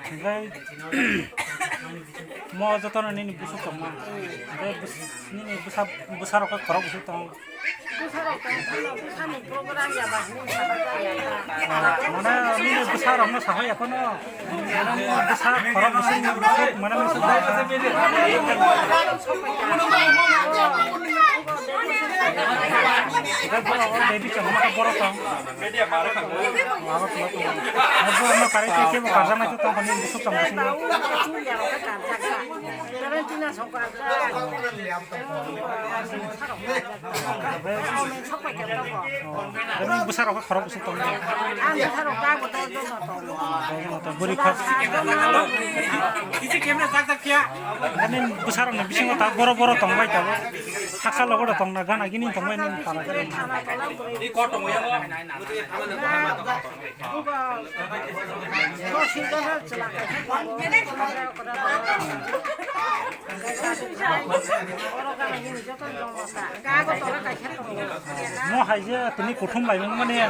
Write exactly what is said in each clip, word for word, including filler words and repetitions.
Hingke mo jotono nini bwswk tongma. Hingke bwswk Nini bwsa, bwsa rok khe khorok bwswk tongo. Bwsa rok tong phano, bwsa ni program ya ba hwnwi sabai ya ta. Mane nini bwsa rok no sabai ya phano. Nini bwsa khorok bwswk, mane bwswk. Baby chong ma borok tong. Abo tong tong. Abo no kare ke ke bo karjak nai tong phano bwswk tong bwswk. Churi ya rok karjak. Seventeen na sokar. Bwsarok khe khorok bwswk tongo. Ang bwsarok ta bo dol dol no tongo. Bwrwi kha. Ani bwsarok ni bisingo ta boro boro tong bai tabuk. Haksa logo da tong na gana gini tong bai nini para. Mo hai je tini kuthum lai mani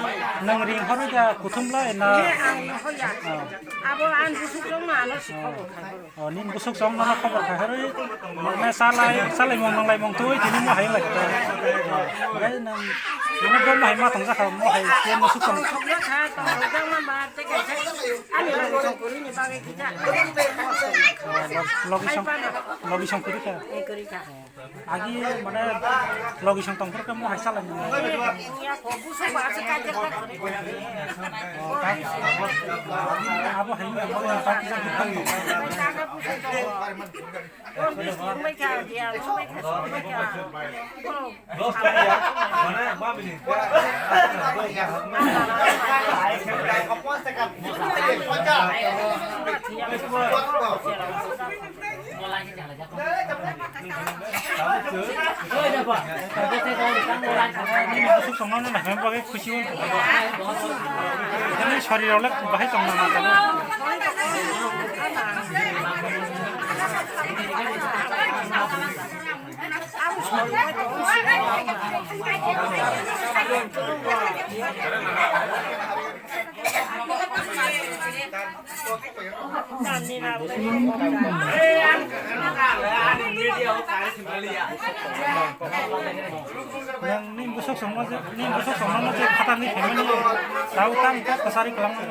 nang ring horo ja kuthum lai na. Abo ang busuk rok ma ano sikho bo khai. Oh, nini bwswk chong nono khobor khai harwi. Mane salai, salai mong nanglai mong twi tini mo hai lai kha. Gai nang, nang bo hai ma tong jakha mo hai ke bwswk chong. Ani logi song, logi song kuri kha. Logi song kuri kha. Agi mane logi song tongphuru khe mo hai salai mong. Abo hai. Bwswk tongmani nahimani bagwi khusi wng tong. Nini sorirok le bahai tongna nang tongo. Nang ni bwswk songma je, ni bwswk songma je khatang ni phaimani tau tang kok kwchari kwlangma.